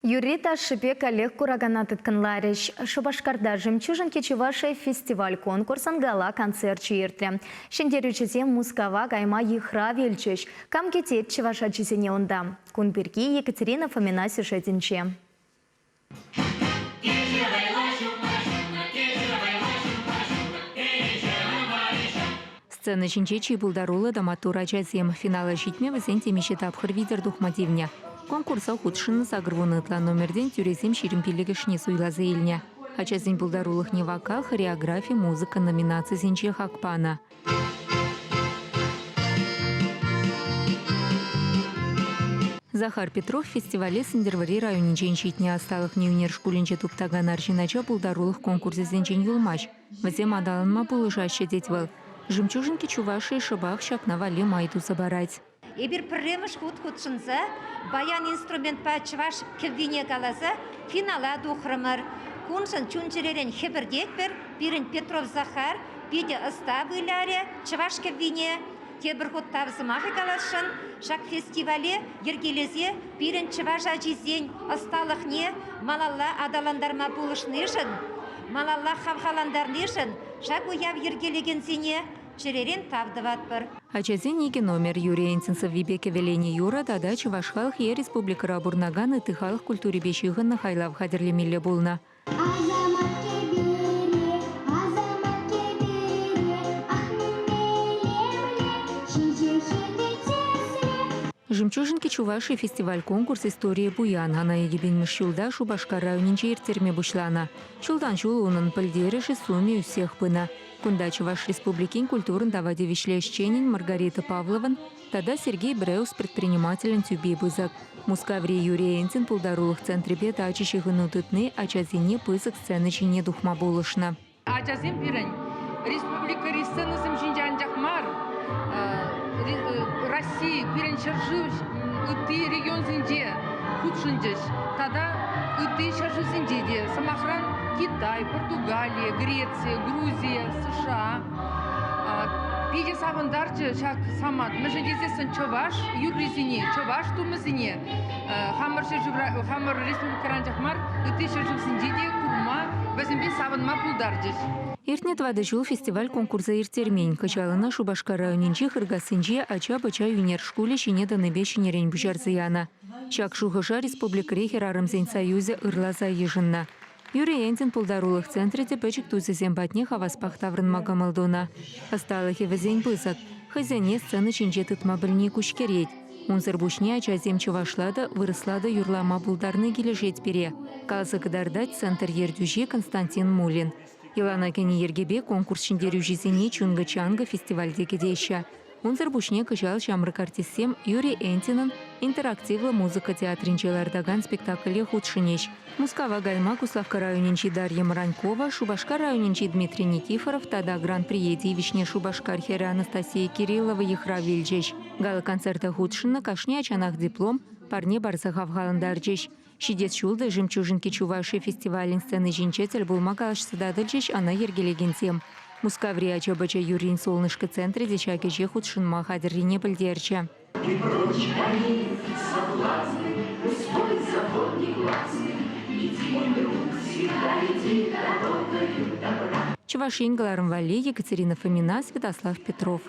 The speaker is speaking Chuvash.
Юрри-ташшипе каллех куракана тыткӑнларӗҫ. Шупашкарта «Жемчужинки Чувашии» фестиваль-конкурсӑн гала-концерчӗ иртрӗ. Ҫӗнтерӳҫӗсем Мускава кайма йыхрав илчӗҫ. Кам кӗтет чӑваш ачисене унта? Кун пирки Екатерина Фомина сюжетӗнче. Сцена ҫинче чи пултаруллӑ та маттур ачасем. Финала ҫитме вӗсен темиҫе тапхӑр витӗр тухма тивнӗ. Конкурса хутшӑннӑ 80 ытла номертен тӳресем 25-ӗшне суйласа илнӗ. Ачасен пултарулӑхне вокал, хореографи, музыка номинацисенче хак панӑ. Захар Петров фестивале Сӗнтӗрвӑрри районӗнчен ҫитнӗ ӑсталӑхне ӳнер шкулӗнче туптакан арҫын ача пултарулӑх конкурсӗсенчен юлмасть. Вӗсем аталанма пулӑшаҫҫӗ, тет вӑл. «Жемчужинки Чувашии» шӑпах ҫакна валли май туса парать. Эпир пӗрремӗш хут хутшӑнса баян инструментпа чӑваш кӗввине каласа финала тухрӑмӑр. Куншӑн чун-чӗререн хӗпӗртетпӗр. Пирӗн Петров Захар питӗ ӑста вылярӗ чӑваш кӗввине. Тепӗр хут тав сӑмахӗ каласшӑн. Ҫак фестивале йӗркелесе пирӗн чӑваш ачисен ӑсталӑхне малалла аталантарма пулӑшнишӗн, малалла хавхалантарнишӗн ҫак уяв йӗркелекенсене чӗререн тав тӑватпӑр. Ачасен икӗ номер Юрий Энтин сӑввипе кӗвӗленӗ юрӑ тата чӑваш халӑх е республикӑра пурӑнакан ытти халӑх культурипе ҫыхӑннӑ хайлав хатӗрлемелле пулнӑ. Асамат кӗпере, асамат кӗпере, ах мӗнле ҫичӗ хӗрлӗ тӗслӗ. «Жемчужинки Чувашии» фестиваль-конкурс историйӗ пуян. Ӑна 2000-мӗш ҫулта Шупашкар районӗнче ирттерме пуҫланӑ. Ҫултан-ҫул унӑн пӗлтерӗшӗ, сумӗ ӳссех пынӑ. Кунта Чӑваш Республикин культурӑн тава тивӗҫлӗ ӗҫченӗн Маргарита Павлован тата Сергей Бреус предпринимателӗн тӳпи пысӑк. Мускаври Юрий Энтин пултарулӑх центрӗпе тачӑ ҫыхӑну тытни ачасене пысӑк сцена ҫине тухма пулӑшнӑ. Ачасем пирӗн республикӑри сценӑсем ҫинче анчах мар, Россия, пирӗн ҫӗршыв ытти регионсенче хутшӑнчӗҫ тата ытти ҫӗршывсенче те. Сӑмахран, Китай, Португали, Греция, Грузия, США. Питӗ савӑнтарчӗ ҫак самант. Мӗншӗн тесессӗн чӑваш юррисене, чӑваш тумӗсене хамӑр ҫӗршывра, хамӑр республикӑра анчах мар, ытти ҫӗршывсенче те курма, вӗсемпе савӑнма пултарчӗҫ. Иртнӗ тӑватӑ ҫул фестиваль-конкурса ирттермен. Кӑҫал ӑна Шупашкар районӗнчи Хыркассинчи ача-пӑча ӳнер шкулӗ ҫине тӑнипе ҫӗнӗрен пуҫарса янӑ. Ҫак шухӑша республикӑри Хӗрарӑмсен союзӗ ырласа йышӑннӑ. Юрий Энтин пултарулӑх центрӗ те пӗчӗк тусӗсем патне хаваспах таврӑнма кӑмӑл тунӑ. Ӑсталӑхӗ вӗсен пысӑк. Хӑйсене сцена ҫинче тытма пӗлни куҫкӗрет. Унсӑр пуҫне ачасем чӑвашла та, вырӑсла та юрлама пултарни килӗшет пире, каласа кӑтартать центр ертӳҫи Константин Мулин. Йӑлана кӗнӗ йӗркепе конкурс ҫӗнтерӳҫисене Чунга-Чанга фестивальте кӗтеҫҫӗ. Унсӑр пуҫне кӑҫал ҫамрӑк артистсем Юрий Энтинӑн интерактивлӑ музыка театрӗнче лартакан спектакле хутшӑнӗҫ. Мускава кайма Куславкка районӗнчи Дарья Мранькова, Шупашкар районӗнчи Дмитрий Никифоров тата Гран-прие тивӗҫнӗ Шупашкар хӗрӗ Анастасия Кириллова йыхрав илчӗҫ. Гала-концерта хутшӑннӑ кашни ачанах диплом, парне парса хавхалантарчӗҫ. Ҫитес ҫул та «Жемчужинки Чувашии» фестивалӗн сцени ҫинче тӗл пулма калаҫса татӑлчӗҫ ӑна йӗркелекенсем. Мускаври ача-пӑча юррин «Солнышко» центрӗ те ҫак ӗҫе хутшӑнма хатӗррине пӗлтерчӗ. И прочь они, соблазны, усвой закон негласный, Иди, мой друг, всегда иди дорогою добра. Чӑваш Ен кӑларӑм валли Екатерина Фомина, Святослав Петров.